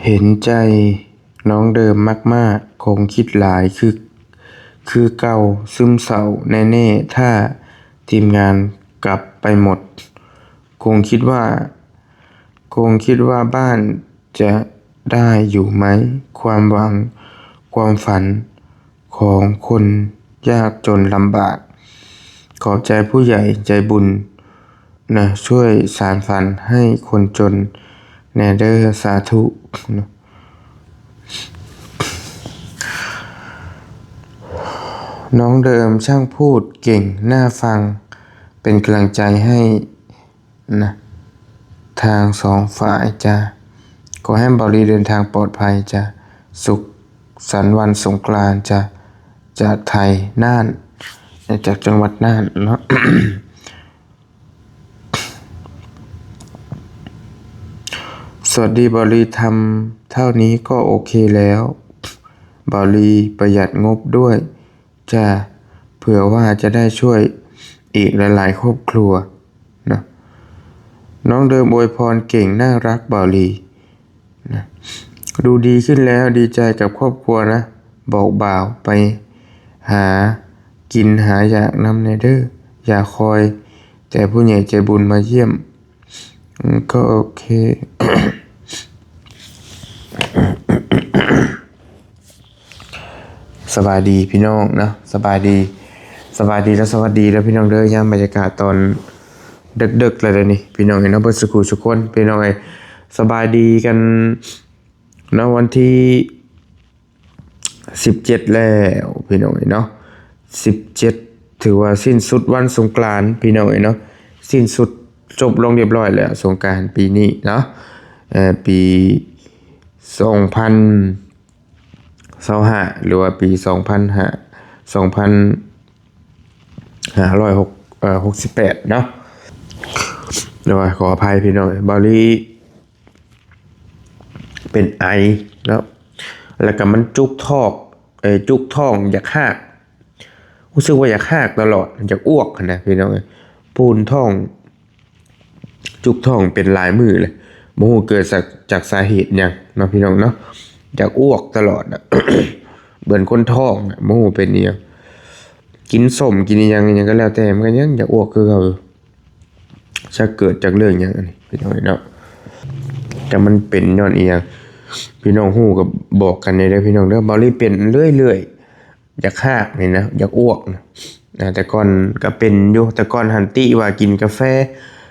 ເຫັນໃຈນ້ອງເດີມມາກໆ, ຄົງຄິດຫຼາຍຄື ຄືເກົ່າ, ຊຶມເສົ້າແນ່ໆ ຖ້າທີມງານກັບໄປໝົດ. ຄົງຄິດວ່າ ຄົງຄິດວ່າບ້ານຈະໄດ້ຢູ່ໄໝ? ຄວາມຫວັງ ຄວາມຝັນຂອງຄົນຍາກຈົນລຳບາກ. ຂອບໃຈຜູ້ໃຫຍ່ໃຈບຸນນະ, ຊ່ວຍສານຝັນໃຫ້ຄົນຈົນແດ່ເດີ, ສາທຸ. ນ້ອງເດີມຊ່າງພູດເກັ່ງໜ້າຟັງ, ເປັນກຳລັງໃຈໃຫ້ນະ ທາງສອງຝ່າຍຈ້າ. ຂໍໃຫ້ເບົາລີເດີນທາງປອດໄພຈ້າ. ສຸກສັນວັນສົງການຈ້າ, ຈາກໄທນ່ານ, ຈາກຈັງຫວັດນ່ານເນາະ. ສະຫວັດດີເບົາລີ, ທຳເທົ່ານີ້ກໍໂອເຄແລ້ວ. ເບົາລີປະຢັດງົບດ້ວຍ ຈະ ເພື່ອວ່າຈະໄດ້ຊ່ວຍອີກຫຼາຍໆຄອບຄົວເນາະ. ນ້ອງເດີມອວຍພອນເກັ່ງ, ໜ້າຮັກເບົາລີນະ, ດູດີຂຶ້ນແລ້ວ, ດີໃຈກັບຄອບຄົວນະ. ບອກບ່າວໄປຫາກິນຫາຢາກນຳແດ່ເດີ, ຢ່າຄອຍແຕ່ຜູ້ໃຫຍ່ໃຈບຸນມາຢ້ຽມ. ອືມ ກໍໂອເຄ. ສະບາຍດີພີ່ນ້ອງເນາະ, ສະບາຍດີ, ສະບາຍດີ ແລະ ສະຫວັດດີເດີພີ່ນ້ອງເດີ. ຍາມບັນຍາກາດຕອນເດິກໆແລ້ວເດ້ນີ້ ພີ່ນ້ອງເອີຍເນາະ, ເບິດສູ່ຜູ້ສູ່ຄົນ ພີ່ນ້ອງເອີຍ. ສະບາຍດີກັນເນາະ, ວັນທີ ສິບເຈັດແລ້ວພີ່ນ້ອງເອີຍເນາະ, ສິບເຈັດ ຖືວ່າສິ້ນສຸດວັນສົງການພີ່ນ້ອງເອີຍເນາະ, ສິ້ນສຸດຈົບລົງຮຽບຮ້ອຍແລ້ວສົງການປີນີ້ເນາະ, ເອີ ປີສອງພັນຊາວຫ້າ ຫຼືວ່າປີສອງພັນຫ້າ ສອງພັນຫ້າຮ້ອຍຫົກ ເອີ ຫົກສິບແປດເນາະ. ໂດຍ ຂໍອະໄພພີ່ນ້ອງ, ເບົາລີ ເປັນໄອເນາະ, ແລ້ວກໍມັນຈຸກທ້ອງ ເອີ ຈຸກທ້ອງ ຢາກຮາກ, ຮູ້ສຶກວ່າຢາກຮາກຕະຫຼອດ, ຢາກອວກຫັ້ນນະພີ່ນ້ອງເອີຍ. ປູນທ້ອງ ຈຸກທ້ອງເປັນຫຼາຍມື້ແລ້ວ, ບໍ່ຮູ້ເກີດຈາກ ຈາກສາເຫດຫຍັງເນາະ ພີ່ນ້ອງເນາະ, ຢາກອວກຕະຫຼອດນະ, ເໝືອນຄົນທ້ອງນະ, ບໍ່ຮູ້ເປັນອີ່ຫຍັງ. ກິນສົ້ມ ກິນອີ່ຫຍັງ ອີ່ຫຍັງກໍແລ້ວແຕ່ ມັນກໍຍັງຢາກອວກຄືເກົ່າ. ຈັກເກີດຈາກເລື່ອງຫຍັງອັນນີ້ ພີ່ນ້ອງເອີຍເນາະ, ຈັກມັນເປັນຍ້ອນອີ່ຫຍັງ, ພີ່ນ້ອງຮູ້ກໍບອກກັນແດ່ເດີ ພີ່ນ້ອງເດີ. ເບົາລີເປັນເລື້ອຍໆ ຢາກຮາກນີ້ນະ, ຢາກອວກນະ. ອ່າ ແຕ່ກ່ອນກໍເປັນຢູ່, ແຕ່ກ່ອນຫັ້ນຕິວ່າກິນກາແຟ,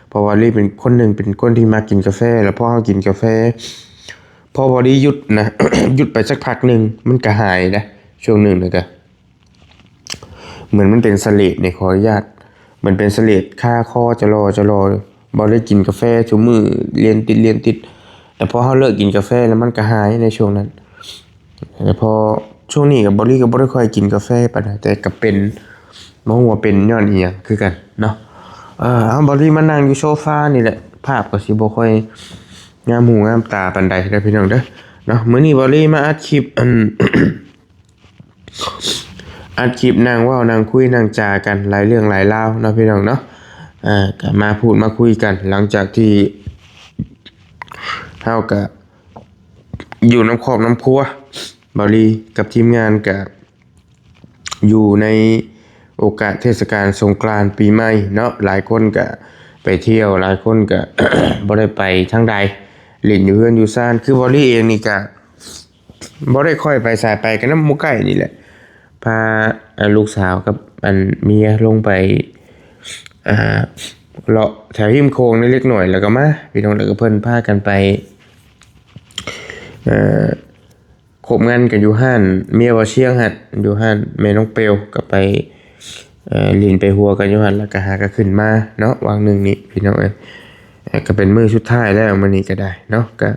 ເພາະວ່າລີເປັນຄົນໜຶ່ງ ເປັນຄົນທີ່ມັກກິນກາແຟ, ແລ້ວພໍເຮົາກິນກາແຟ, ພໍເບົາລີຢຸດນະ, ຢຸດໄປສັກພັກໜຶ່ງ ມັນກໍຫາຍນະ, ຊ່ວງໜຶ່ງນະກະ ເໝືອນມັນເປັນສະເລດນີ້ ຂໍອະນຸຍາດ, ເໝືອນເປັນສະເລດຄາຄໍຈະຫຼໍໆ, ບໍ່ໄດ້ກິນກາແຟຊຸມື້ ລຽນຕິດ ລຽນຕິດ, ແຕ່ພໍເຮົາເລີກກິນກາແຟແລ້ວ ມັນກໍຫາຍໃນຊ່ວງນັ້ນ. ແຕ່ພໍຊ່ວງນີ້ກໍ ເບົາລີກໍບໍ່ໄດ້ຄ່ອຍກິນກາແຟປານໃດ, ແຕ່ກໍເປັນ ບໍ່ຮູ້ວ່າເປັນຍ້ອນອີ່ຫຍັງຄືກັນເນາະ. ເອີ ເອົາ ເບົາລີມານັ່ງຢູ່ໂຊຟານີ້ແຫຼະ, ພາບກໍຊິບໍ່ຄ່ອຍງາມຫູງາມຕາປານໃດເດີພີ່ນ້ອງເດີເນາະ. ມື້ນີ້ເບົາລີມາອັດຄລິບ ອັນ ອັດຄລິບນັ່ງເວົ້ານັ່ງຄຸຍນັ່ງຈາກັນ ຫຼາຍເລື່ອງຫຼາຍລາວເນາະ ພີ່ນ້ອງເນາະ. ເອີ ກໍມາພູດມາຄຸຍກັນ ຫຼັງຈາກທີ່ເຮົາກໍຢູ່ນຳຄອບນຳຄົວ, ເບົາລີກັບທີມງານກໍຢູ່ໃນໂອກາດເທດສະການສົງການປີໃໝ່ເນາະ, ຫຼາຍຄົນກໍໄປທ່ຽວ, ຫຼາຍຄົນກໍບໍ່ໄດ້ໄປທາງໃດ, ຫຼິ້ນຢູ່ເຮືອນຢູ່ຊານ. ຄືເບົາລີເອງນີ້ກໍ ບໍ່ໄດ້ຄ່ອຍໄປໃສ, ໄປກັບນຳໝູ່ໃກ້ນີ້ແຫຼະ, ພາ ເອີ ລູກສາວກັບອັນເມຍລົງໄປ ອ່າ ເລາະແຖວຮິມໂຂງເລັກນ້ອຍ ແລ້ວກໍມາ ພີ່ນ້ອງ, ແລ້ວກໍເພິ່ນພາກັນໄປ ເອີ ຄົບງານກັນຢູ່ຮ້ານເມຍບ່າວຊຽງຫັ້ນ, ຢູ່ຮ້ານແມ່ນ້ອງເປວ, ກໍໄປ ເອີ ຫຼິ້ນໄປຫົວກັນຢູ່ຫັ້ນ ແລ້ວກໍຫາກໍຂຶ້ນມາເນາະ ຫວ່າງໜຶ່ງນີ້ ພີ່ນ້ອງເອີຍ. ເອີ ກໍເປັນມື້ສຸດທ້າຍແລ້ວ ມື້ນີ້ກໍໄດ້ເນາະ, ກໍ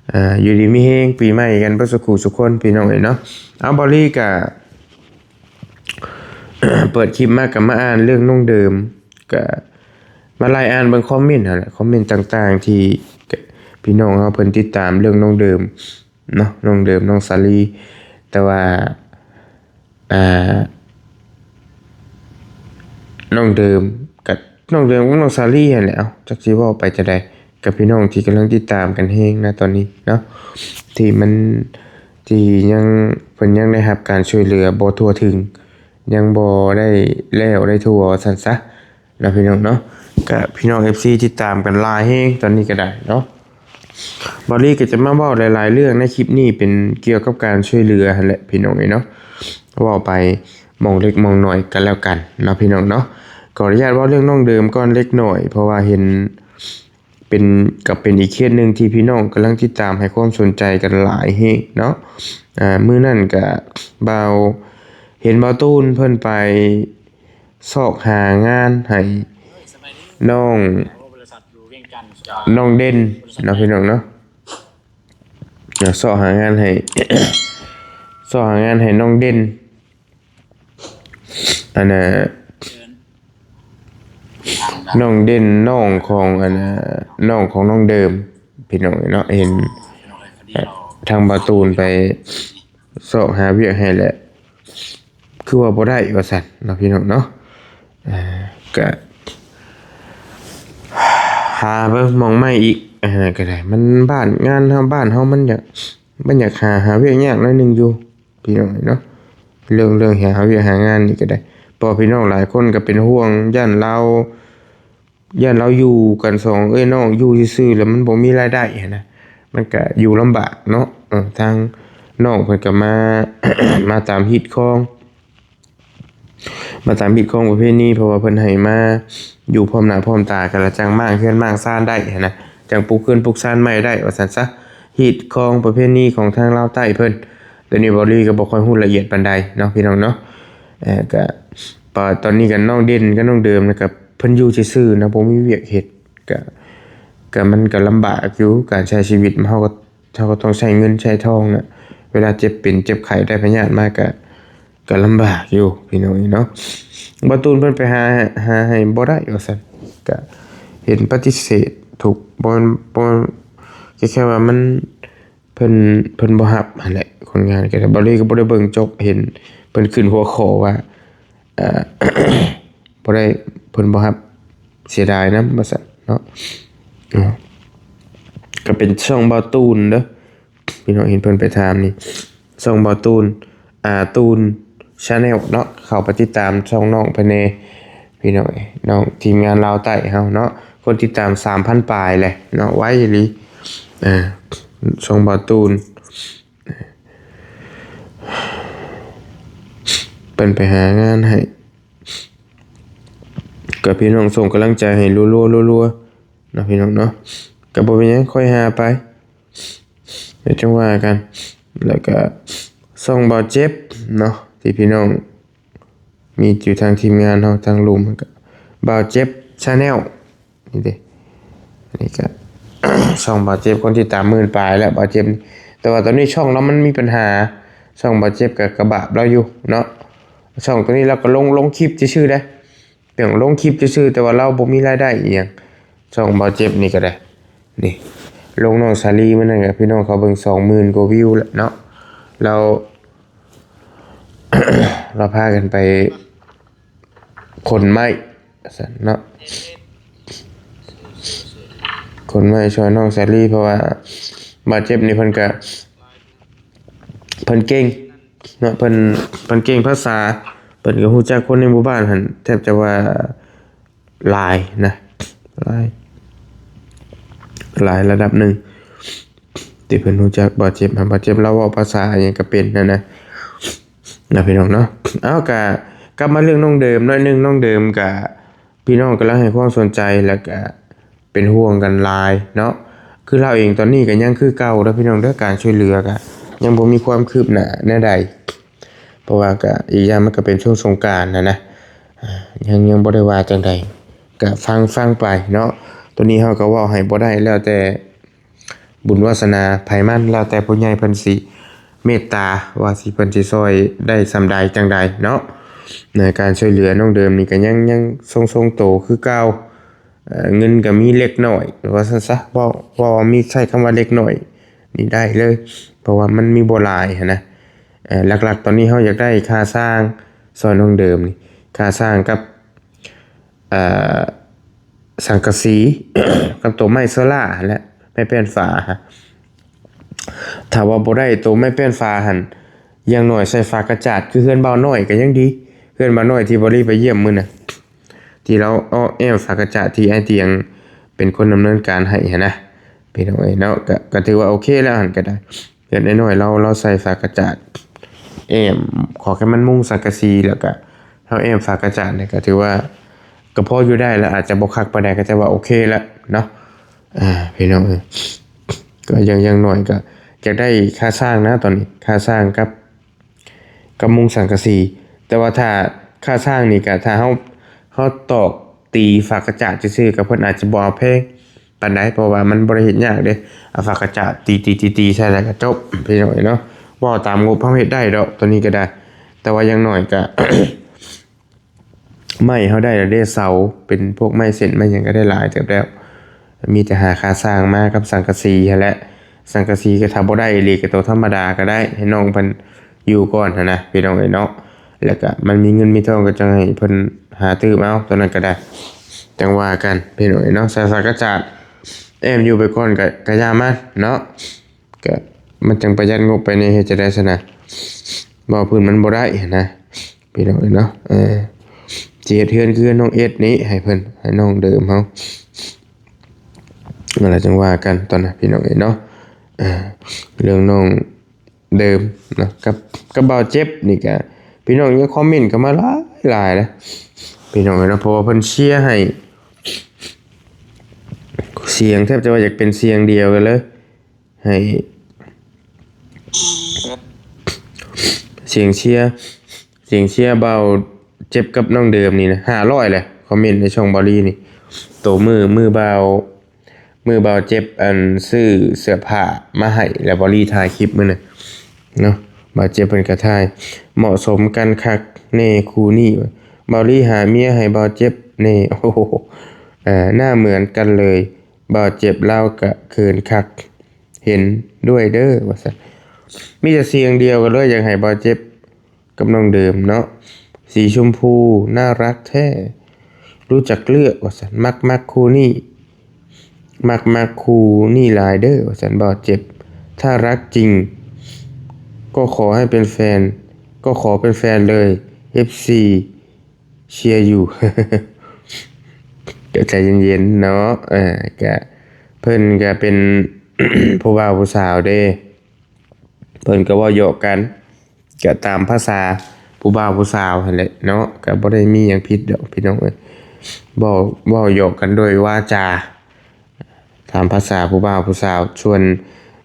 ເອີ ຢູ່ດີມີແຮງ ປີໃໝ່ກັນເບິດສູ່ຄູ່ສູ່ຄົນ ພີ່ນ້ອງເອີຍເນາະ. ເອົາ ເບົາລີກໍເປີດຄລິບມາ ກໍມາອ່ານເລື່ອງນ້ອງເດີມ, ກໍມາໄລ່ອ່ານເບິ່ງຄອມເມັນຫັ້ນແຫຼະ, ຄອມເມັນຕ່າງໆ ທີ່ ກະ ພີ່ນ້ອງເຮົາເພິ່ນຕິດຕາມເລື່ອງນ້ອງເດີມ ເນາະ, ນ້ອງເດີມ ນ້ອງສາລີ. ແຕ່ວ່າ ອ່າ ນ້ອງເດີມ ກະ ນ້ອງເດີມກັບນ້ອງສາລີຫັ້ນແຫຼະ, ເອົ້າ ຈັກຊິເວົ້າໄປຈັ່ງໃດ, ກ ກັບພີ່ນ້ອງທີ່ກຳລັງຕິດຕາມກັນແຮງນະຕອນນີ້ເນາະ ທີ່ມັນ ທີ່ຍັງ ເພິ່ນຍັງໄດ້ຮັບການຊ່ວຍເຫຼືອບໍ່ທົ່ວເຖິງ ຍັງບໍ່ໄດ້ແລ້ວໄດ້ທົ່ວວ່າຊັ້ນຊະເນາະ ພີ່ນ້ອງເນາະ. ກະພີ່ນ້ອງເອັຟຊີຕິດຕາມກັນຫຼາຍແຮງຕອນນີ້ກໍໄດ້ເນາະ. ເບົາລີກໍຈະມາເວົ້າຫຼາຍໆເລື່ອງໃນຄລິບນີ້ ເປັນກ່ຽວກັບການຊ່ວຍເຫຼືອຫັ້ນແຫຼະ ພີ່ນ້ອງເອີຍເນາະ. ເວົ້າໄປໝ່ອງເລັກໝ່ອງນ້ອຍກັນແລ້ວກັນເນາະ ພີ່ນ້ອງເນາະ. ຂໍອະນຸຍາດເວົ້າເລື່ອງນ້ອງເດີມກ່ອນເລັກນ້ອຍ ເພາະວ່າເຫັນເປັນ ກໍເປັນອີກເຄສໜຶ່ງທີ່ພີ່ນ້ອງກຳລັງຕິດຕາມໃຫ້ຄວາມສົນໃຈກັນຫຼາຍແຮງເນາະ. ອາ ມື້ນັ້ນກະບ່າວ ເຫັນບ່າວຕູນເພິ່ນໄປ ຊອກຫາງານໃຫ້ນ້ອງ ນ້ອງເດັ່ນເນາະ ພີ່ນ້ອງເນາະ. ຊອກຫາງານໃຫ້ ຊອກຫາງານໃຫ້ນ້ອງເດັ່ນ ອັນນ່າ ນ້ອງເດັ່ນ ນ້ອງຂອງ ອັນນ່າ ນ້ອງຂອງນ້ອງເດີມ ພີ່ນ້ອງເນາະ. ເຫັນທາງບ່າວຕູນໄປຊອກຫາວຽກໃຫ້ແຫຼະ ຄືວ່າບໍ່ໄດ້ວ່າຊັ້ນເນາະ ພີ່ນ້ອງເນາະ. ເອີ ກະຫາເບິ່ງໝ່ອງໃໝ່ອີກ ອັນນັ້ນກໍໄດ້. ມັນບ້ານງານເຮົາ ບ້ານເຮົາມັນຢາກ ມັນຢາກຫາ ຫາວຽກຍາກໜ້ອຍໜຶ່ງຢູ່ ພີ່ນ້ອງເນາະ. ເລື່ອງ ເລື່ອງຫາວຽກຫາງານນີ້ກໍໄດ້ ເພາະວ່າພີ່ນ້ອງຫຼາຍຄົນກໍເປັນຫ່ວງ ຢ້ານລາວ ຢ້ານລາວຢູ່ກັນສອງເອື້ອຍນ້ອງ ຢູ່ຊື່ໆແລ້ວມັນບໍ່ມີລາຍໄດ້ຫັ້ນນະ ມັນກະຢູ່ລຳບາກເນາະ. ເອີ ທາງນ້ອງເພິ່ນກະມາ ມາຕາມຮີດຄອງ ມາຕາມຮີດຄອງປະເພນີ ເພາະວ່າເພິ່ນໃຫ້ມາຢູ່ພ້ອມໜ້າພ້ອມຕາກັນ ລະຈັ່ງມ້າງເຮືອນມ້າງຊານໄດ້ຫັ້ນນະ ຈັ່ງປຸກເຮືອນປຸກຊານໃໝ່ໄດ້ວ່າຊັ້ນຊະ. ຮີດຄອງປະເພນີຂອງທາງລາວໃຕ້ເພິ່ນ ໂຕນີ້ເບົາລີກໍບໍ່ຄ່ອຍຮູ້ລະອຽດປານໃດເນາະ ພີ່ນ້ອງເນາະ. ເອີ ກະ ປະ ຕອນນີ້ກັນ ນ້ອງເດັ່ນກັບນ້ອງເດີມນະ ກະເພິ່ນຢູ່ຊື່ໆນະ ບໍ່ມີວຽກເຮັດ ກະ ກະມັນກະລຳບາກຢູ່ ການໃຊ້ຊີວິດ ເຮົາກໍ ເຮົາກໍຕ້ອງໃຊ້ເງິນໃຊ້ທອງນະ. ເວລາເຈັບເປັນເຈັບໄຂ້ໄດ້ພະຍາດມາກະ ກະລຳບາກຢູ່ ພີ່ນ້ອງເນາະ. ບ່າວຕູນເພິ່ນໄປຫາ ຫາໃຫ້ບໍ່ໄດ້ວ່າຊັ້ນ ກະເຫັນປະຕິເສດທຸກ ບໍ່ແມ່ນ ບໍ່ ແຄ່ ແຄ່ວ່າມັນ ເພິ່ນ ເພິ່ນບໍ່ຮັບຫັ້ນແຫຼະ ຄົນງານກໍໄດ້. ເບົາລີກໍບໍ່ໄດ້ເບິ່ງຈົບ ເຫັນເພິ່ນຂຶ້ນຫົວຂໍ້ວ່າ ເອີ ບໍ່ໄດ້ ເພິ່ນບໍ່ຮັບ ເສຍດາຍນຳວ່າຊັ້ນເນາະ. ກໍເປັນຊ່ອງບ່າວຕູນເດີ ພີ່ນ້ອງເຫັນເພິ່ນໄປຖາມນີ້ ຊ່ອງບ່າວຕູນ ອາ ຕູນ Channel ເນາະ. ເຂົ້າໄປຕິດຕາມຊ່ອງນ້ອງເພິ່ນແດ່ ພີ່ນ້ອງເອີຍ ນ້ອງທີມງານລາວໃຕ້ເຮົາເນາະ. ຄົນຕິດຕາມສາມພັນປາຍແຫຼະເນາະ ໄວອີ່ຫຼີ. ເອີ ຊ່ອງບ່າວຕູນ ເພິ່ນໄປຫາງານໃຫ້ ກໍພີ່ນ້ອງສົ່ງກຳລັງໃຈໃຫ້ລັວໆ ລັວໆເນາະ ພີ່ນ້ອງເນາະ. ກໍບໍ່ເປັນຫຍັງ ຄ່ອຍຫາໄປ ດຽວຈັ່ງວ່າກັນ. ແລ້ວກໍຊ່ອງບ່າວເຈັບເນາະ ທີ່ພີ່ນ້ອງມີຢູ່ທາງທີມງານເຮົາທາງລຸ່ມ ກໍບ່າວເຈັບ Channel ນີ້ເດ້. ອັນນີ້ກໍ ຊ່ອງບ່າວເຈັບ ຄົນຕິດຕາມໝື່ນປາຍແລ້ວ ບ່າວເຈັບ. ແຕ່ວ່າຕອນນີ້ຊ່ອງລາວມັນມີປັນຫາ ຊ່ອງບ່າວເຈັບກໍກະບາບລາວຢູ່ເນາະ. ຊ່ອງໂຕນີ້ລາວກໍລົງ ລົງຄລິບຊື່ໆເດ້ ເລື່ອງລົງຄລິບຊື່ໆ ແຕ່ວ່າລາວບໍ່ມີລາຍໄດ້ອີ່ຫຍັງ. ຊ່ອງບ່າວເຈັບນີ້ກໍໄດ້ ນີ້ ລົງນ້ອງສາລີມື້ນັ້ນກໍ ພີ່ນ້ອງເຂົາເບິ່ງສອງໝື່ນກວ່າວິວແລ້ວເນາະ. ລາວ ລາວພາກັນໄປຂົນໄມ້ວ່າຊັ້ນເນາະ ຂົນໄມ້ຊ່ອຍນ້ອງສາລີ ເພາະວ່າບ່າວເຈັບນີ້ເພິ່ນກະ ເພິ່ນເກັ່ງເນາະ ເພິ່ນ ເພິ່ນເກັ່ງພາສາ ເພິ່ນກໍຮູ້ຈັກຄົນໃນໝູ່ບ້ານຫັ້ນແທບຈະວ່າຫຼາຍນະ ຫຼາຍ ຫຼາຍລະດັບໜຶ່ງ ທີ່ເພິ່ນຮູ້ຈັກບ່າວເຈັບ ບ່າວເຈັບລາວເວົ້າພາສາຫຍັງກໍເປັນຫັ້ນນະ ນະ ພີ່ນ້ອງເນາະ. ເອົາ ກະກັບມາເລື່ອງນ້ອງເດີມໜ້ອຍໜຶ່ງ ນ້ອງເດີມກະ ພີ່ນ້ອງກຳລັງໃຫ້ຄວາມສົນໃຈ ແລ້ວກະເປັນຫ່ວງກັນຫຼາຍເນາະ. ຄືລາວເອງຕອນນີ້ກະຍັງຄືເກົ່າເດີພີ່ນ້ອງເດີ ການຊ່ວຍເຫຼືອກະຍັງບໍ່ມີຄວາມຄືບໜ້າແນວໃດ ເພາະວ່າກະ ອີກຢ່າງມັນກະເປັນຊ່ວງສົງການຫັ້ນນະ ອາ ຍັງ ຍັງບໍ່ໄດ້ວ່າຈັ່ງໃດ ກະຟັງ ຟັງໄປເນາະ. ໂຕນີ້ເຮົາກະເວົ້າໃຫ້ບໍ່ໄດ້ ແລ້ວແຕ່ ບຸນວາສະໜາໃຜມັນ ແລ້ວແຕ່ຜູ້ໃຫຍ່ເພິ່ນຊິເມດຕາ ວ່າຊິ ເພິ່ນຊິຊ່ອຍໄດ້ສ່ຳໃດຈັ່ງໃດເນາະ. ໃນການຊ່ວຍເຫຼືອນ້ອງເດີມນີ້ກໍຍັງ ຍັງຊົງໆໂຕຄືເກົ່າ ເອີ ເງິນກໍມີເລັກນ້ອຍ ວ່າຊັ້ນຊະ ເວົ້າ ເວົ້າມີ ໃຊ້ຄຳວ່າເລັກນ້ອຍນີ້ໄດ້ເລີຍ ເພາະວ່າມັນມີບໍ່ຫຼາຍຫັ້ນນະ. ເອີ ຫຼັກໆຕອນນີ້ເຮົາຢາກໄດ້ຄ່າສ້າງຊ່ອຍນ້ອງເດີມນີ້ ຄ່າສ້າງກັບ ເອີ ສັງກະສີ ກັບໂຕໄມ້ໂຊລ່າຫັ້ນແຫຼະ ໄມ້ແປ້ນຝາ. ຖ້າວ່າບໍ່ໄດ້ໂຕໄມ້ແປ້ນຝາຫັ້ນ ຢ່າງໜ້ອຍໃສ່ຝາກະຈາດ ຄືເຮືອນບ່າວນ້ອຍກໍຍັງດີ. ເຮືອນບ່າວນ້ອຍທີ່ບໍ່ໄດ້ໄປຢ້ຽມມື້ນະ ທີ່ລາວເອາະແອ້ມຝາກະຈາດທີ່ອ້າຍຕຽງເປັນຄົນດຳເນີນການໃຫ້ຫັ້ນນະ ພີ່ນ້ອງເອີຍເນາະ. ກໍ ກໍຖືວ່າໂອເຄແລ້ວຫັ້ນກໍໄດ້. ເຮືອນອ້າຍນ້ອຍລາວ ລາວໃສ່ຝາກະຈາດແອ້ມ ຂໍແຄ່ມັນມຸງສັງກະສີ ແລ້ວກະເຮົາແອ້ມຝາກະຈາດນີ້ ກໍຖືວ່າກໍພໍຢູ່ໄດ້ລະ. ອາດຈະບໍ່ຄັກປານໃດ ກໍຖືວ່າໂອເຄລະເນາະ ອ່າ ພີ່ນ້ອງເອີຍ. ກໍຢ່າງ ຢ່າງໜ້ອຍກໍຢາກໄດ້ຄາສ້າງນະ ຕອນນີ້ ຄາສ້າງກັບ ກັບມຸງສັງກະສີ. ແຕ່ວ່າຖ້າຄາສ້າງນີ້ກະ ຖ້າເຮົາ ເຮົາຕອກຕີຝາກະຈາດຊື່ໆ ກະເພິ່ນອາດຈະບໍ່ເອົາແພງປານໃດ ເພາະວ່າມັນບໍ່ໄດ້ເຮັດຍາກເດ້. ເອົາຝາກະຈາດຕີໆໆໆໃສ່ແລ້ວກະຈົບ ພີ່ນ້ອງເອີຍເນາະ. ເວົ້າຕາມງົບເຮົາເຮັດໄດ້ດອກ ໂຕນີ້ກະໄດ້ ແຕ່ວ່າຢ່າງໜ້ອຍກະ ໄມ້ເຮົາໄດ້ແລ້ວເດ້ ເສົາ ເປັນພວກໄມ້ເສັ້ນໄມ້ຫຍັງກະໄດ້ຫຼາຍເຕີບແລ້ວ. ມີແຕ່ຫາຄາສ້າງມາກັບສັງກະສີຫັ້ນແຫຼະ. ສັງກະສີກໍຖ້າບໍ່ໄດ້ອີ່ຫຼີກໍໂຕທຳມະດາກໍໄດ້ ໃຫ້ນ້ອງເພິ່ນຢູ່ກ່ອນຫັ້ນນະ ພີ່ນ້ອງເອີຍເນາະ. ແລ້ວກໍມັນມີເງິນມີທອງກໍຈັ່ງໃຫ້ເພິ່ນຫາຕື່ມເອົາ ໂຕນັ້ນກໍໄດ້ ຈັ່ງວ່າກັນ ພີ່ນ້ອງເອີຍເນາະ. ສາ ສາກະຈາດແອ້ມຢູ່ໄປກ່ອນກໍ ກໍຢ່າມັນເນາະ ກໍມັນຈັ່ງປະຢັດງົບໄປແດ່. ເຮັດຈັ່ງໃດຊັ້ນນະ ເວົ້າພື້ນມັນບໍ່ໄດ້ຫັ້ນນະ ພີ່ນ້ອງເອີຍເນາະ. ເອີ ຊິເຮັດເຮືອນຄືເຮືອນນ້ອງເອັດນີ້ໃຫ້ເພິ່ນ ໃຫ້ນ້ອງເດີມເຮົາ ແລ້ວຈັ່ງວ່າກັນຕອນນັ້ນ ພີ່ນ້ອງເອີຍເນາະ. ເອີ ເລື່ອງນ້ອງເດີມເນາະ ກັບ ກັບບ່າວເຈັບນີ້ກະ ພີ່ນ້ອງຍັງຄອມເມັນເຂົ້າມາຫຼາຍໆນະ ພີ່ນ້ອງເອີຍເນາະ. ເພາະວ່າເພິ່ນເຊຍໃຫ້ ສຽງແທບຈະວ່າຢາກເປັນສຽງດຽວກັນເລີຍ ໃຫ້ ສຽງເຊຍ ສຽງເຊຍບ່າວເຈັບກັບນ້ອງເດີມນີ້ນະ ຫ້າຮ້ອຍແຫຼະ ຄອມເມັນໃນຊ່ອງບ່າວລີນີ້. ໂຕມື້ ມື້ບ່າວ ມື້ບ່າວເຈັບ ອັນ ຊື້ເສື້ອຜ້າມາໃຫ້ ແລ້ວບ່າວລີຖ່າຍຄລິບມື້ນັ້ນເນາະ ບ່າວເຈັບເພິ່ນກໍຖ່າຍ ເໝາະສົມກັນຄັກແນ່ຄູ່ນີ້ ບ່າວລີຫາເມຍໃຫ້ບ່າວເຈັບແນ່. ໂອ້ໂຫ ເອີ ໜ້າເໝືອນກັນເລີຍ ບ່າວເຈັບລາວກະເຂີນຄັກ ເຫັນດ້ວຍເດີວ່າຊັ້ນ. ມີແຕ່ສຽງດຽວກັນເລີຍ ຢາກໃຫ້ບ່າວເຈັບກັບນ້ອງເດີມເນາະ. ສີຊົມພູ ໜ້າຮັກແທ້ ຮູ້ຈັກເລືອກວ່າຊັ້ນ. ມັກ ມັກຄູ່ນີ້ ມັກ ມັກຄູ່ນີ້ຫຼາຍເດີວ່າຊັ້ນ ບ່າວເຈັບ. ຖ້າຮັກຈິງກໍຂໍໃຫ້ເປັນແຟນ ກໍຂໍເປັນແຟນເລີຍ ເອັຟຊີ ເຊຍຢູ່ ກໍໃຈເຢັນໆເນາະ. ເອີ ກະ ເພິ່ນກະເປັນ ຜູ້ບ່າວຜູ້ສາວເດ້ ເພິ່ນກໍເວົ້າຫຍອກກັນ ກະຕາມພາສາຜູ້ບ່າວຜູ້ສາວຫັ້ນແຫຼະເນາະ ກະບໍ່ໄດ້ມີຫຍັງຜິດດອກ ພີ່ນ້ອງເອີຍ. ເວົ້າ ເວົ້າຫຍອກກັນໂດຍວາຈາ ຕາມພາສາຜູ້ບ່າວຜູ້ສາວ. ສ່ວນ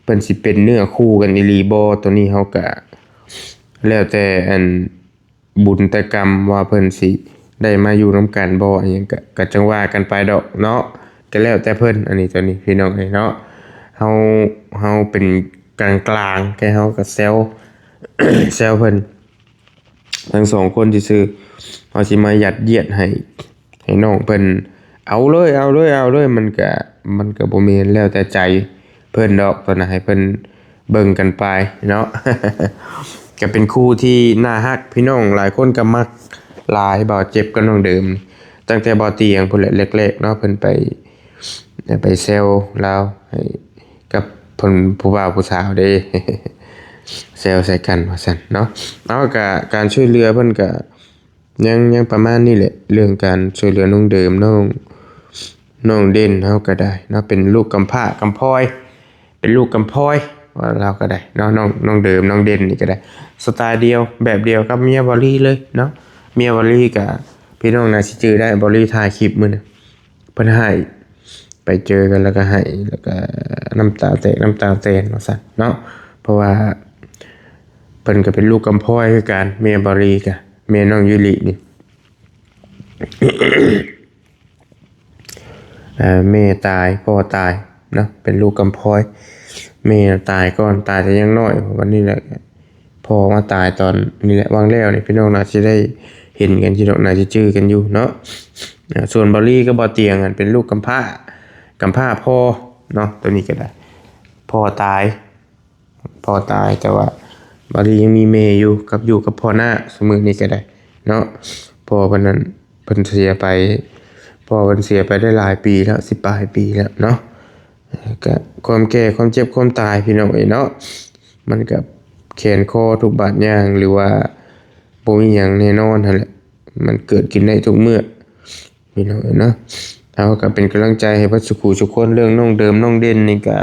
ເພິ່ນຊິເປັນເນື້ອຄູ່ກັນອີ່ຫຼີບໍ່ ໂຕນີ້ເຮົາກະແລ້ວແຕ່ ອັນ ບຸນແຕ່ກຳວ່າເພິ່ນຊິໄດ້ມາຢູ່ນຳກັນບໍ່ ອີ່ຫຍັງກະ ກະຈັ່ງວ່າກັນໄປດອກເນາະ ກະແລ້ວແຕ່ເພິ່ນ. ອັນນີ້ ໂຕນີ້ ພີ່ນ້ອງເອີຍເນາະ ເຮົາ ເຮົາເປັນກາງໆ ແຄ່ເຮົາກະແຊວ ແຊວເພິ່ນທັງສອງຄົນຊື່ໆ. ເຮົາຊິມາຍັດຢຽດໃຫ້ ໃຫ້ນ້ອງເພິ່ນເອົາເລີຍ ເອົາເລີຍ ເອົາເລີຍ ມັນກະ ມັນກະບໍ່ແມ່ນ ແລ້ວແຕ່ໃຈເພິ່ນດອກ ຕອນນັ້ນໃຫ້ເພິ່ນເບິ່ງກັນໄປເນາະ. ກະເປັນຄູ່ທີ່ໜ້າຮັກ ພີ່ນ້ອງຫຼາຍຄົນກະມັກຫຼາຍ ບ່າວເຈັບກັບນ້ອງເດີມ ຕັ້ງແຕ່ບ່າວຕຽງພຸ້ນແຫຼະ ແລກໆເນາະ ເພິ່ນໄປ ໄປແຊວລາວໃຫ້ ກັບເພິ່ນ ຜູ້ບ່າວຜູ້ສາວເດ້ ແຊວໃສ່ກັນວ່າຊັ້ນເນາະ. ເອົາ ກະການຊ່ວຍເຫຼືອເພິ່ນກະ ຍັງ ຍັງປະມານນີ້ແຫຼະ ເລື່ອງການຊ່ວຍເຫຼືອນ້ອງເດີມ ນ້ອງ ນ້ອງເດັ່ນເຮົາກໍໄດ້ເນາະ ເປັນລູກກຳພ້າກຳພ້ອຍ ເປັນລູກກຳພ້ອຍວ່າລາວກໍໄດ້ເນາະ ນ້ອງ ນ້ອງເດີມ ນ້ອງເດັ່ນນີ້ກໍໄດ້ ສະໄຕລ໌ດຽວ ແບບດຽວກັບເມຍບ່າວລີເລີຍເນາະ. ເມຍບ່າວລີກໍ ພີ່ນ້ອງໜ້າຊິຈື່ໄດ້ ບ່າວລີຖ່າຍຄລິບມື້ນັ້ນ ເພິ່ນໄຫ້ ໄປເຈີກັນແລ້ວກໍໄຫ້ ແລ້ວກໍນ້ຳຕາແຕກນ້ຳຕາແຕນວ່າຊັ້ນເນາະ ເພາະວ່າເພິ່ນກໍເປັນລູກກຳພ້ອຍຄືກັນ ແມ່ບ່າວລີກໍ ແມ່ນ້ອງຢູລິນີ້ ເອີ ແມ່ຕາຍ ພໍ່ຕາຍເນາະ ເປັນລູກກຳພ້ອຍ ແມ່ຕາຍກ່ອນ ຕາຍແຕ່ຍັງນ້ອຍ ບັດນີ້ແຫຼະ ພໍ່ມາຕາຍຕອນນີ້ແຫຼະ ຫວ່າງແລ້ວນີ້ ພີ່ນ້ອງໜ້າຊິໄດ້ເຫັນກັນຢູ່ດອກ ໜ້າຊິຈື່ກັນຢູ່ເນາະ. ສ່ວນບ່າວລີກັບບ່າວຕຽງຫັ້ນເປັນລູກກຳພ້າ ກຳພ້າພໍ່ເນາະ ໂຕນີ້ກໍໄດ້ ພໍ່ຕາຍ ພໍ່ຕາຍ ແຕ່ວ່າບ່າວລີຍັງມີແມ່ຢູ່ ກັບ ຢູ່ກັບພໍ່ນ້າ ຊຸມື້ນີ້ກໍໄດ້ເນາະ. ພໍ່ເພິ່ນນັ້ນ ເພິ່ນເສຍໄປ ເພາະວ່າເພິ່ນເສຍໄປໄດ້ຫຼາຍປີແລ້ວ ສິບປາຍປີແລ້ວເນາະ. ກະຄວາມແກ່ ຄວາມເຈັບ ຄວາມຕາຍ ພີ່ນ້ອງເອີຍເນາະ ມັນກະແຂນຄໍທຸກບາດຍ່າງ ຫຼືວ່າບໍ່ມີຫຍັງແນ່ນອນຫັ້ນແຫຼະ ມັນເກີດຂຶ້ນໄດ້ທຸກເມື່ອ ພີ່ນ້ອງເອີຍເນາະ. ເຮົາກະເປັນກຳລັງໃຈໃຫ້ເບິດສູ່ຜູ້ສູ່ຄົນ. ເລື່ອງນ້ອງເດີມ ນ້ອງເດັ່ນນີ້ກະ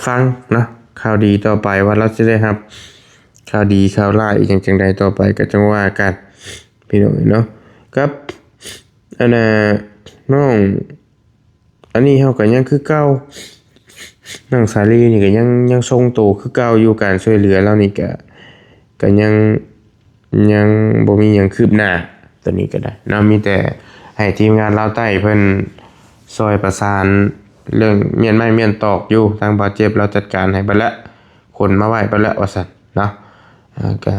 ຟັງເນາະ ຂ່າວດີຕໍ່ໄປວ່າລາວຊິໄດ້ຮັບຂ່າວດີຂ່າວຮ້າຍອີ່ຫຍັງຈັ່ງໃດຕໍ່ໄປ ກະຈັ່ງວ່າກັນ ພີ່ນ້ອງເອີຍເນາະ. ກັບ ອັນນ່າ ນ້ອງ ອັນນີ້ເຮົາກະຍັງຄືເກົ່າ ນ້ອງສາລີນີ້ກະຍັງ ຍັງຊົງໂຕຄືເກົ່າຢູ່ ການຊ່ວຍເຫຼືອລາວນີ້ກະ ກະຍັງ ຍັງບໍ່ມີຫຍັງຄືບໜ້າ ໂຕນີ້ກະໄດ້ເນາະ. ມີແຕ່ໃຫ້ທີມງານລາວໃຕ້ເພິ່ນຊ່ອຍປະສານເລື່ອງມ້ຽນໄມ້ມ້ຽນຕອກຢູ່ ທາງບ່າວເຈັບລາວຈັດການໃຫ້ເບິດແລ້ວ ຂົນມາໄວ້ເບິດແລ້ວວ່າຊັ້ນເນາະ. ອາ ກະ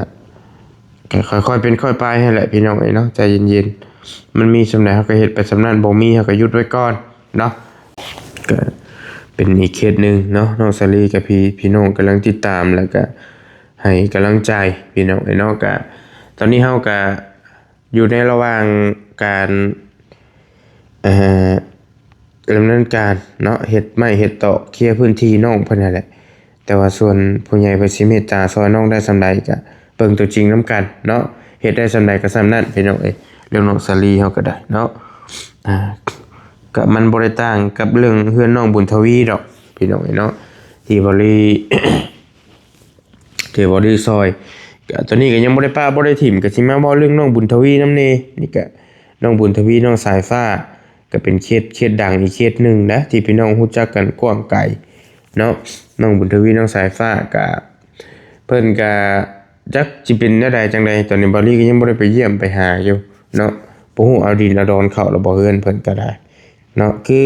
ກະຄ່ອຍໆເປັນຄ່ອຍໄປຫັ້ນແຫຼະ ພີ່ນ້ອງເອີຍເນາະ ໃຈເຢັນໆ. ມັນມີສ່ຳໃດເຮົາກະເຮັດໄປສ່ຳນັ້ນ ບໍ່ມີເຮົາກະຢຸດໄວ້ກ່ອນເນາະ. ກະເປັນອີກເຄສໜຶ່ງເນາະ ນ້ອງສາລີກັບພີ່ ພີ່ນ້ອງກຳລັງຕິດຕາມ ແລ້ວກະໃຫ້ກຳລັງໃຈ ພີ່ນ້ອງເອີຍເນາະ. ກະຕອນນີ້ເຮົາກະຢູ່ໃນລະຫວ່າງການ ເອີ ດຳເນີນການເນາະ ເຮັດໄມ້ເຮັດຕອກ ເຄຍພື້ນທີ່ນ້ອງເພິ່ນຫັ້ນແຫຼະ. ແຕ່ວ່າສ່ວນຜູ້ໃຫຍ່ເພິ່ນຊິເມດຕາຊ່ອຍນ້ອງໄດ້ສ່ຳໃດ ກະເບິ່ງຕົວຈິງນຳກັນເນາະ ເຮັດໄດ້ສ່ຳໃດກະສ່ຳນັ້ນ ພີ່ນ້ອງເອີຍ. ເລື່ອງນ້ອງສາລີເຮົາກະໄດ້ເນາະ ອາ ກະມັນບໍ່ໄດ້ຕ່າງກັບເລື່ອງເຮືອນນ້ອງບຸນທະວີດອກ ພີ່ນ້ອງເອີຍເນາະ ທີ່ບ່າວລີ ທີ່ບ່າວລີຊ່ອຍ. ກະຕອນນີ້ກະຍັງບໍ່ໄດ້ປະບໍ່ໄດ້ຖິ້ມ ກະຊິມາເວົ້າເລື່ອງນ້ອງບຸນທະວີນຳແດ່. ນີ້ກະນ້ອງບຸນທະວີ ນ້ອງສາຍຟ້າ ກະເປັນເຄສ ເຄສດັງອີກເຄສໜຶ່ງນະ ທີ່ພີ່ນ້ອງຮູ້ຈັກກັນກວ້າງໄກເນາະ. ນ້ອງບຸນທະວີ ນ້ອງສາຍຟ້າ ກະ ເພິ່ນກະຈັກຊິເປັນແນວໃດຈັ່ງໃດ ຕອນນີ້ບ່າວລີກະຍັງບໍ່ໄດ້ໄປຢ້ຽມໄປຫາຢູ່ເນາະ. ບໍ່ຮູ້ເອົາດິນເອົາດອນເຂົ້າລະບໍ່ ເຮືອນເພິ່ນກະໄດ້ເນາະ. ຄື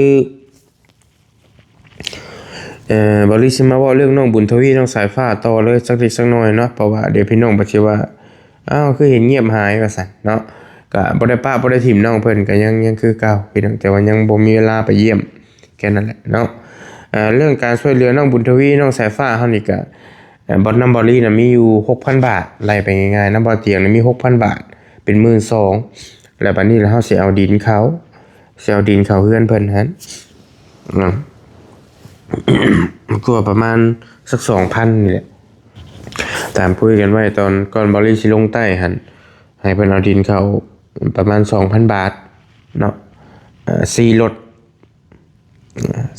ເອີ ບ່າວລີຊິມາເວົ້າເລື່ອງນ້ອງບຸນທະວີ ນ້ອງສາຍຟ້າຕໍ່ເລີຍ ຈັກເລັກຈັກນ້ອຍເນາະ ເພາະວ່າດຽວພີ່ນ້ອງເພິ່ນຊິວ່າ ອ້າວ ຄືເຫັນງຽບຫາຍວ່າຊັ້ນເນາະ. ກະບໍ່ໄດ້ປະບໍ່ໄດ້ຖິ້ມນ້ອງເພິ່ນ ກະຍັງ ຍັງຄືເກົ່າພີ່ນ້ອງ ແຕ່ວ່າຍັງບໍ່ມີເວລາໄປຢ້ຽມ ແຄ່ນັ້ນແຫຼະເນາະ. ເອີ ເລື່ອງການຊ່ວຍເຫຼືອນ້ອງບຸນທະວີ ນ້ອງສາຍຟ້າເຮົານີ້ກະ ເອີ ບ່າວ ນຳບ່າວລີນະມີຢູ່ຫົກພັນບາດ ໄລ່ໄປງ່າຍໆ ນຳບ່າວຕຽງນະມີຫົກພັນບາດ ເປັນໝື່ນສອງ ແລ້ວບາດນີ້ລະເຮົາຊິເອົາດິນເຂົາ ຊິເອົາດິນເຂົ້າເຮືອນເພິ່ນຫັ້ນ ເນາະ ກວ່າປະມານສັກສອງພັນນີ້ແຫຼະ. ຕາມຄຸຍກັນໄວ້ຕອນກ່ອນບ່າວລີຊິລົງໃຕ້ຫັ້ນ ໃຫ້ເພິ່ນເອົາດິນເຂົ້າປະມານສອງພັນບາດເນາະ ເອີ ສີ່ລົດ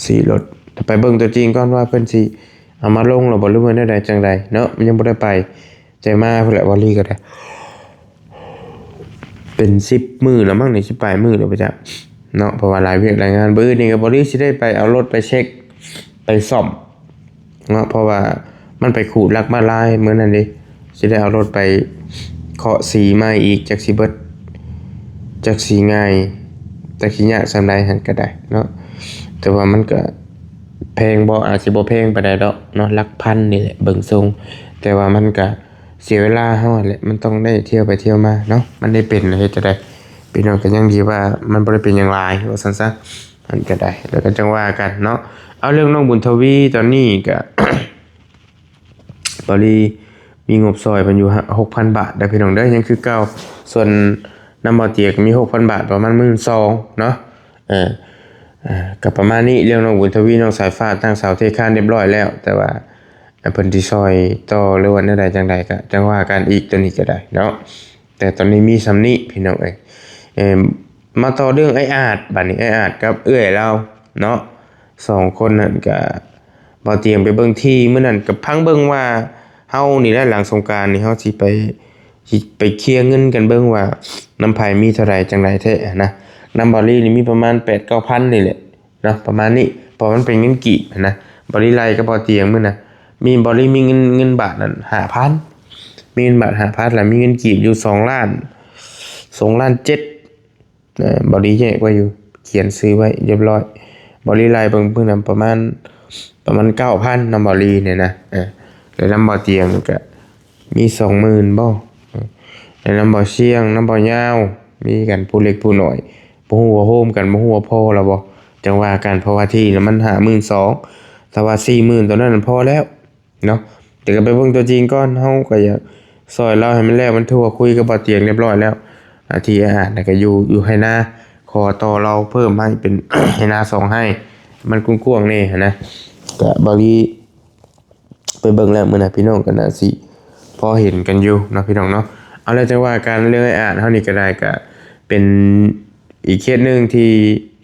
ສີ່ລົດ. ໄປເບິ່ງຕົວຈິງກ່ອນວ່າເພິ່ນຊິເອົາມາລົງແລ້ວບໍ່ ຫຼືວ່າແນວໃດຈັ່ງໃດເນາະ ມັນຍັງບໍ່ໄດ້ໄປ. ແຕ່ມາພຸ້ນແຫຼະ ບ່າວລີກະໄດ້ ເປັນສິບມື້ແລ້ວມັ້ງນີ້ ສິບປາຍມື້ແລ້ວບໍ່ຈັກເນາະ ເພາະວ່າຫຼາຍວຽກຫຼາຍງານ. ມື້ອື່ນນີ້ກະບ່າວລີຊິໄດ້ໄປເອົາລົດໄປເຊັກ ໄປສ້ອມເນາະ ເພາະວ່າມັນໄປຂູດຫຼັກມາລາຍມື້ນັ້ນເດ້ ຊິໄດ້ເອົາລົດໄປເຄາະສີໃໝ່ອີກ ຈັກຊິເບິດ ຈັກຊິງ່າຍ ຈັກຊິຍາກສ່ຳໃດຫັ້ນກະໄດ້ເນາະ. ແຕ່ວ່າມັນກະແພງບໍ່ ອາດຊິບໍ່ແພງປານໃດດອກເນາະ ຫຼັກພັນນີ້ແຫຼະເບິ່ງຊົງ ແຕ່ວ່າມັນກະ ເສຍເວລາເຮົາຫັ້ນແຫຼະ ມັນຕ້ອງໄດ້ທ່ຽວໄປທ່ຽວມາເນາະ ມັນໄດ້ເປັນ ເຮັດຈັ່ງໃດ ພີ່ນ້ອງ ກະຍັງດີວ່າມັນບໍ່ໄດ້ເປັນຫຍັງຫຼາຍ ວ່າຊັ້ນຊະ ມັນກະໄດ້ ແລ້ວກະຈັ່ງວ່າກັນເນາະ. ເອົາ ເລື່ອງນ້ອງບຸນທະວີ ຕອນນີ້ກະ ບ່າວລີມີງົບຊ່ອຍເພິ່ນຢູ່ຫົກພັນບາດເດີ ພີ່ນ້ອງເດີ ຍັງຄືເກົ່າ. ສ່ວນນຳບ່າວຕຽງກະມີຫົກພັນບາດ ປະມານໝື່ນສອງເນາະ. ເອີ ເອີ ກະປະມານນີ້ ເລື່ອງນ້ອງບຸນທະວີ ນ້ອງສາຍຟ້າ ຕັ້ງເສົາເທຄານຮຽບຮ້ອຍແລ້ວ ແຕ່ວ່າ ເພິ່ນຊິຊ່ອຍຕໍ່ ຫຼືວ່າແນວໃດຈັ່ງໃດກະຈັ່ງວ່າກັນອີກ ໂຕນີ້ກະໄດ້ເນາະ. ແຕ່ຕອນນີ້ມີສ່ຳນີ້ພີ່ນ້ອງເອີຍ. ເອີ ມາຕໍ່ເລື່ອງອ້າຍອາດ ບາດນີ້ ອ້າຍອາດກັບເອື້ອຍລາວເນາະ ສອງຄົນນັ້ນກະ ບ່າວຕຽງໄປເບິ່ງທີ່ ມື້ນັ້ນກະພັງເບິ່ງວ່າ ເຮົານີ້ແຫຼະ ຫຼັງສົງການນີ້ເຮົາຊິໄປ ຊິໄປເຄຍເງິນກັນເບິ່ງວ່າ ນຳໃຜມີເທົ່າໃດຈັ່ງໃດແທ້ຫັ້ນນະ. ນຳບ່າວລີນີ້ມີປະມານແປດເກົ້າພັນນີ້ແຫຼະ ເນາະ ປະມານນີ້ ເພາະມັນເປັນເງິນກີບຫັ້ນນະ. ບ່າວລີໄລ່ກັບບ່າວຕຽງມື້ນະ ມີ ບ່າວລີມີເງິນ ເງິນບາດນັ້ນຫ້າພັນ ມີເງິນບາດຫ້າພັນ ແລ້ວມີເງິນກີບຢູ່ສອງລ້ານ ສອງລ້ານເຈັດ. ເອີ ບ່າວລີແຍກໄວ້ຢູ່ ຂຽນຊື່ໄວ້ຮຽບຮ້ອຍ. ບ່າວລີໄລ່ເບິ່ງມື້ນະປະມານ ປະມານເກົ້າພັນນຳບ່າວລີນີ້ນະ ເອີ ແລ້ວນຳບ່າວຕຽງກະ ມີສອງໝື່ນບໍ່ ແລ້ວນຳບ່າວຊຽງ ນຳບ່າວຍາວ ມີກັນຜູ້ເລັກຜູ້ນ້ອຍ ບໍ່ຮູ້ວ່າໂຮມກັນ ບໍ່ຮູ້ວ່າພໍລະບໍ່ ຈັ່ງວ່າກັນ. ເພາະວ່າທີ່ນະມັນຫ້າໝື່ນສອງ ຖ້າວ່າສີ່ໝື່ນ ໂຕນັ້ນພໍແລ້ວເນາະ. ແຕ່ກະໄປເບິ່ງຕົວຈິງກ່ອນ ເຮົາກະຢາກຊ່ອຍລາວໃຫ້ມັນແລ້ວ ມັນຖືວ່າຄຸຍກັບບ່າວຕຽງຮຽບຮ້ອຍແລ້ວ ອ່າ ທີ່ອ້າຍອາດນະ ກໍຢູ່ ຢູ່ໄຮ່ນາ ຂໍຕໍ່ລາວເພີ່ມໃຫ້ເປັນ ໄຮ່ນາສອງໄຮ່ ມັນກວ້າງໆແດ່ຫັ້ນນະ. ກະບ່າວລີໄປເບິ່ງແລ້ວມື້ນະ ພີ່ນ້ອງກໍໜ້າຊິພໍເຫັນກັນຢູ່ເນາະ ພີ່ນ້ອງເນາະ. ເອົາ ແລ້ວຈັ່ງວ່າກັນ ເລື່ອງອ້າຍອາດເຮົານີ້ກໍໄດ້ ກະເປັນອີກເຄສໜຶ່ງທີ່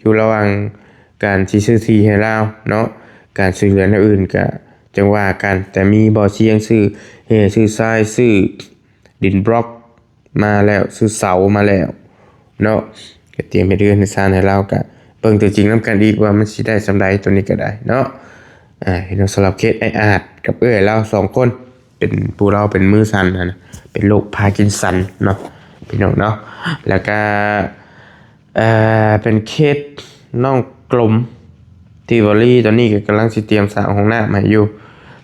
ຢູ່ລະຫວ່າງການຊິຊື້ທີ່ໃຫ້ລາວເນາະ, ການຊ່ວຍເຫຼືອແນວອື່ນກະຈັ່ງວ່າກັນ, ແຕ່ມີບໍ່ສຽງ ຊື້ແຮ່ ຊື້ຊາຍ ຊື້ດິນບລັອກ ມາແລ້ວ ຊື້ເສົາມາແລ້ວເນາະ, ກະຕຽມເຮັດເຮືອນເຮັດຊານໃຫ້ລາວ, ກະເບິ່ງຕົວຈິງນຳກັນອີກວ່າມັນຊິໄດ້ສ່ຳໃດ ໂຕນີ້ກະໄດ້ເນາະ. ອ່າ ພີ່ນ້ອງ ສຳລັບເຄສອ້າຍອາດກັບເອື້ອຍລາວສອງຄົນ ເປັນຜູ້ລາວເປັນມືສັ່ນຫັ້ນນະ ເປັນໂລກພາກິນສັນເນາະ ພີ່ນ້ອງເນາະ. ແລ້ວກະ ເປັນເຄສນ້ອງກົມ ທີ່ບ່າວລີຕອນນີ້ກໍກຳລັງຊິຕຽມສ້າງຫ້ອງນ້ຳໃຫ້ຢູ່.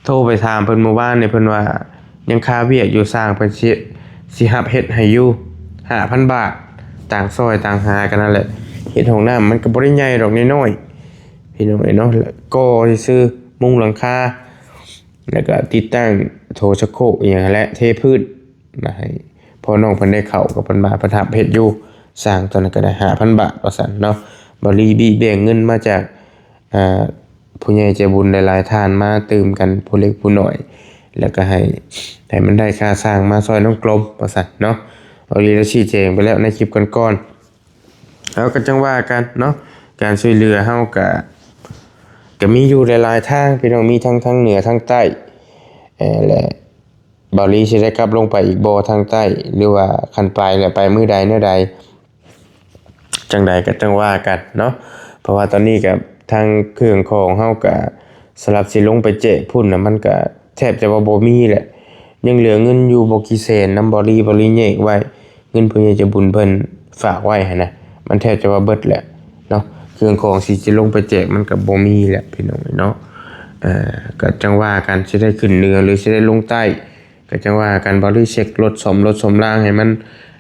ໂທໄປຖາມເພິ່ນມື້ວານນີ້ ເພິ່ນວ່າຍັງຄາວຽກຢູ່, ຊ່າງເພິ່ນຊິ ຊິຮັບເຮັດໃຫ້ຢູ່ ຫ້າພັນບາດ, ຕ່າງຊ່ອຍຕ່າງຫາກັນນັ້ນແຫຼະ. ເຮັດຫ້ອງນ້ຳມັນກໍບໍ່ໄດ້ໃຫຍ່ດອກ, ນ້ອຍໆ ພີ່ນ້ອງເອີຍເນາະ, ກໍ່ຊື່ໆ ມຸງຫຼັງຄາ ແລ້ວກໍຕິດຕັ້ງໂຖຊັກໂຄກອີ່ຫຍັງຫັ້ນແຫຼະ, ເທພື້ນ ນະ ໃຫ້ພໍ່ນ້ອງເພິ່ນໄດ້ເຂົ້າ ກໍເພິ່ນວ່າເພິ່ນຮັບເຮັດຢູ່, ສ້າງຕອນນັ້ນກໍໄດ້ຫ້າພັນບາດວ່າຊັ້ນເນາະ. ບ່າວລີບີແບ່ງເງິນມາຈາກ ອ່າ ຜູ້ໃຫຍ່ໃຈບຸນຫຼາຍໆທ່ານມາຕື່ມກັນ ຜູ້ເລັກຜູ້ນ້ອຍ, ແລ້ວກໍໃຫ້ ໃຫ້ມັນໄດ້ຄ່າສ້າງມາຊ່ອຍນ້ອງກົມວ່າຊັ້ນເນາະ. ບ່າວລີໄດ້ຊີ້ແຈງໄປແລ້ວໃນຄລິບກ່ອນໆ. ເອົາ ກໍຈັ່ງວ່າກັນເນາະ, ການຊ່ວຍເຫຼືອເຮົາກະ ກະມີຢູ່ຫຼາຍໆທາງ ພີ່ນ້ອງ, ມີທັງທາງເໜືອທາງໃຕ້ ເອີ ແລະ ບ່າວລີຊິໄດ້ກັບລົງໄປອີກບໍ່ທາງໃຕ້ ຫຼືວ່າຄັນໄປແລ້ວໄປມື້ໃດແນວໃດ ຈັ່ງໃດກໍຈັ່ງວ່າກັນເນາະ. ເພາະວ່າຕອນນີ້ກໍທາງເຄື່ອງຂອງເຮົາກໍສຳລັບຊິລົງໄປແຈກພຸ້ນນະ ມັນກໍແທບຈະວ່າບໍ່ມີແຫຼະ, ຍັງເຫຼືອເງິນຢູ່ບໍ່ກີ່ແສນນຳບ່າວລີ, ບ່າວລີແຍກໄວ້ ເງິນຜູ້ໃຫຍ່ໃຈບຸນເພິ່ນຝາກໄວ້ຫັ້ນນະ, ມັນແທບຈະວ່າເບິດແຫຼະເນາະ. ເຄື່ອງຂອງຊິ ຊິລົງໄປແຈກມັນກໍບໍ່ມີແຫຼະ ພີ່ນ້ອງເອີຍເນາະ. ເອີ ກໍຈັ່ງວ່າກັນ ຊິໄດ້ຂຶ້ນເໜືອ ຫຼື ຊິໄດ້ລົງໃຕ້ ກໍຈັ່ງວ່າກັນ, ບ່າວລີເຊັກລົດ ສ້ອມລົດສ້ອມລາງໃຫ້ມັນ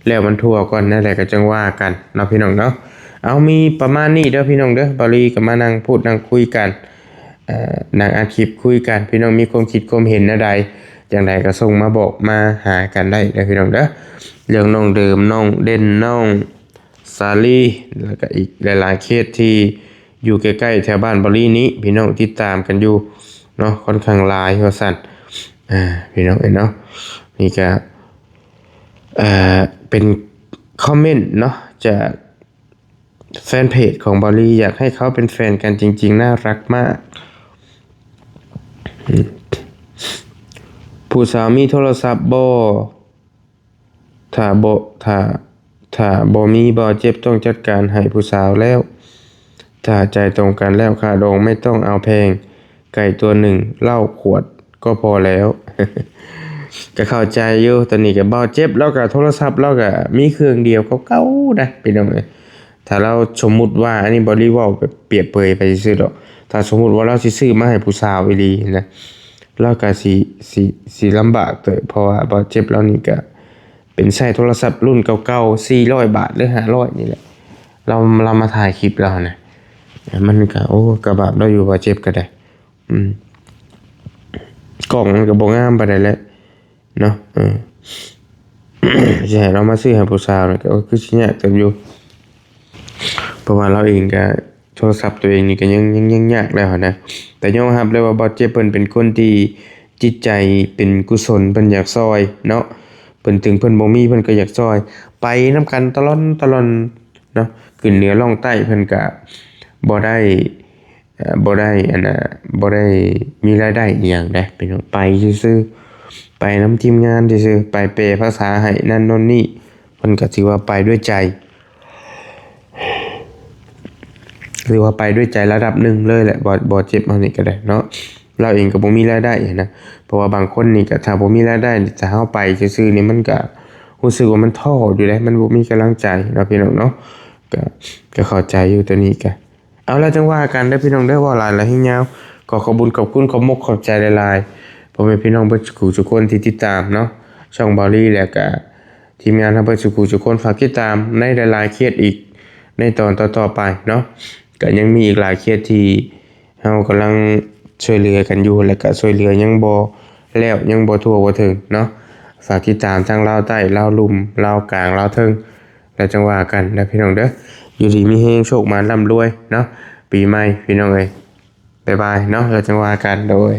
ແລ້ວມັນທົ່ວກ່ອນ ແນວໃດກໍຈັ່ງວ່າກັນເນາະ ພີ່ນ້ອງເນາະ. ເອົາ ມີປະມານນີ້ເດີ ພີ່ນ້ອງເດີ, ບ່າວລີກໍມານັ່ງພູດນັ່ງຄຸຍກັນ ເອີ ນັ່ງອັດຄລິບຄຸຍກັນ, ພີ່ນ້ອງມີຄວາມຄິດຄວາມເຫັນແນວໃດ ຈັ່ງໃດກໍສົ່ງມາບອກມາຫາກັນໄດ້ເດີ ພີ່ນ້ອງເດີ. ເລື່ອງນ້ອງເດີມ ນ້ອງເດັ່ນ ນ້ອງສາລີ ແລ້ວກໍອີກຫຼາຍໆເຄສທີ່ຢູ່ໃກ້ໆແຖວບ້ານບ່າວລີນີ້ ພີ່ນ້ອງຕິດຕາມກັນຢູ່ເນາະ ຄ່ອນຂ້າງຫຼາຍວ່າຊັ້ນ ອ່າ ພີ່ນ້ອງເອີຍເນາະ. ນີ້ກໍ ເອີ ເປັນຄອມເມັນເນາະ ຈາກ ແຟນເພຈຂອງບ່າວລີ ຢາກໃຫ້ເຂົາເປັນແຟນກັນຈິງໆ ໜ້າຮັກມາກ. ຜູ້ສາວມີໂທລະສັບບໍ່? ຖ້າບໍ່ ຖ້າ ຖ້າບໍ່ມີ ບ່າວເຈັບຕ້ອງຈັດການໃຫ້ຜູ້ສາວແລ້ວ. ຖ້າໃຈຕົງກັນແລ້ວ ຄ່າດອງໄມ່ຕ້ອງເອົາແພງ. ໄກ່ຕົວໜຶ່ງ ເຫຼົ້າຂວດກໍພໍແລ້ວ. ກໍເຂົ້າໃຈຢູ່, ຕອນນີ້ກໍບ່າວເຈັບລາວກໍໂທລະສັບລາວກໍມີເຄື່ອງດຽວເກົ່າໆນະ ພີ່ນ້ອງເອີຍ. ຖ້າລາວ ສົມມຸດວ່າ ອັນນີ້ບໍ່ໄດ້ເວົ້າແບບປຽບເປີຍໄປຊື່ໆດອກ, ຖ້າສົມມຸດວ່າລາວຊິຊື້ມາໃຫ້ຜູ້ສາວອີ່ຫຼີນະ ລາວກໍຊິ ຊິ ຊິລຳບາກເຕີບ, ເພາະວ່າບ່າວເຈັບລາວນີ້ກໍ ເປັນໃຊ້ໂທລະສັບລຸ້ນເກົ່າໆ ສີ່ຮ້ອຍບາດ ຫຼື ຫ້າຮ້ອຍນີ້ແຫຼະ. ລາວ ລາວມາຖ່າຍຄລິບລາວນະ ມັນກໍ ໂອ້ ກະບາບລາວຢູ່ ບ່າວເຈັບກໍໄດ້. ອືມ ກ້ອງມັນກໍບໍ່ງາມປານໃດແຫຼະເນາະ. ເອີ ຊິໃຫ້ລາວມາຊື້ໃຫ້ຜູ້ສາວນີ້ກໍ ໂອ້ ຄືຊິຍາກເຕີບຢູ່, ເພາະວ່າລາວເອງກໍ ໂທລະສັບຕົວເອງນີ້ກໍຍັງ ຍັງ ຍັງຍາກແລ້ວນະ. ແຕ່ຍອມຮັບເລີຍວ່າບ່າວເຈັບເພິ່ນເປັນຄົນທີ່ຈິດໃຈເປັນກຸສົນ, ເພິ່ນຢາກຊ່ອຍເນາະ, ເພິ່ນ ເຖິງເພິ່ນບໍ່ມີ ເພິ່ນກໍຢາກຊ່ອຍ, ໄປນຳກັນຕະຫຼອນຕະຫຼອນເນາະ. ຂຶ້ນເໜືອລ່ອງໃຕ້ ເພິ່ນກະບໍ່ໄດ້ ເອີ ບໍ່ໄດ້ ອັນນ່າ ບໍ່ໄດ້ມີລາຍໄດ້ອີ່ຫຍັງເດ້ ໄປຊື່ໆ ໄປນຳທີມງານຊື່ໆ ໄປແປພາສາໃຫ້ນັ້ນໂນ່ນນີ້, ເພິ່ນກໍຖືວ່າໄປດ້ວຍໃຈ ຖືວ່າໄປດ້ວຍໃຈລະດັບໜຶ່ງເລີຍແຫຼະ. ບໍ່ ບໍ່ເຈັບເຮົານີ້ກໍໄດ້ເນາະ, ລາວເອງກໍບໍ່ມີລາຍໄດ້ນະ, ເພາະວ່າບາງຄົນນີ້ກໍ ຖ້າບໍ່ມີລາຍໄດ້ ຖ້າເຮົາໄປຊື່ໆນີ້ ມັນກໍຮູ້ສຶກວ່າມັນທໍ້ຢູ່ເດ້, ມັນບໍ່ມີກຳລັງໃຈເນາະ ພີ່ນ້ອງເນາະ. ກໍ ກໍເຂົ້າໃຈຢູ່ຕົວນີ້ກໍ ເອົາ ແລ້ວຈັ່ງວ່າກັນເດີພີ່ນ້ອງເດີ, ເວົ້າຫຼາຍແລ້ວແຮງຍາວ. ຂໍຂອບບຸນຂອບຄຸນ ຂອບມົກຂອບໃຈຫຼາຍໆ ພໍ່ແມ່ພີ່ນ້ອງເບິດສູ່ຜູ້ສູ່ຄົນທີ່ຕິດຕາມເນາະ ຊ່ອງບ່າວລີ ແລ້ວກະທີມງານເຮົາເບິດສູ່ຜູ້ສູ່ຄົນ. ຝາກຕິດຕາມໃນຫຼາຍໆເຄສອີກໃນຕອນຕໍ່ໆໄປເນາະ. ກະຍັງມີອີກຫຼາຍເຄສທີ່ເຮົາກຳລັງຊ່ວຍເຫຼືອກັນຢູ່ ແລ້ວກະຊ່ວຍເຫຼືອຍັງບໍ່ແລ້ວ ຍັງບໍ່ທົ່ວບໍ່ເຖິງເນາະ. ຝາກຕິດຕາມທັງລາວໃຕ້ ລາວລຸ່ມ ລາວກາງ ລາວເທິງ ແລ້ວຈັ່ງວ່າກັນເດີພີ່ນ້ອງເດີ. ຢູ່ດີມີແຮງ ໂຊກໝານ ລ່ຳລວຍເນາະ ປີໃໝ່ພີ່ນ້ອງເອີຍ. ບາຍບາຍເນາະ ແລ້ວຈັ່ງວ່າກັນ ໂດຍ.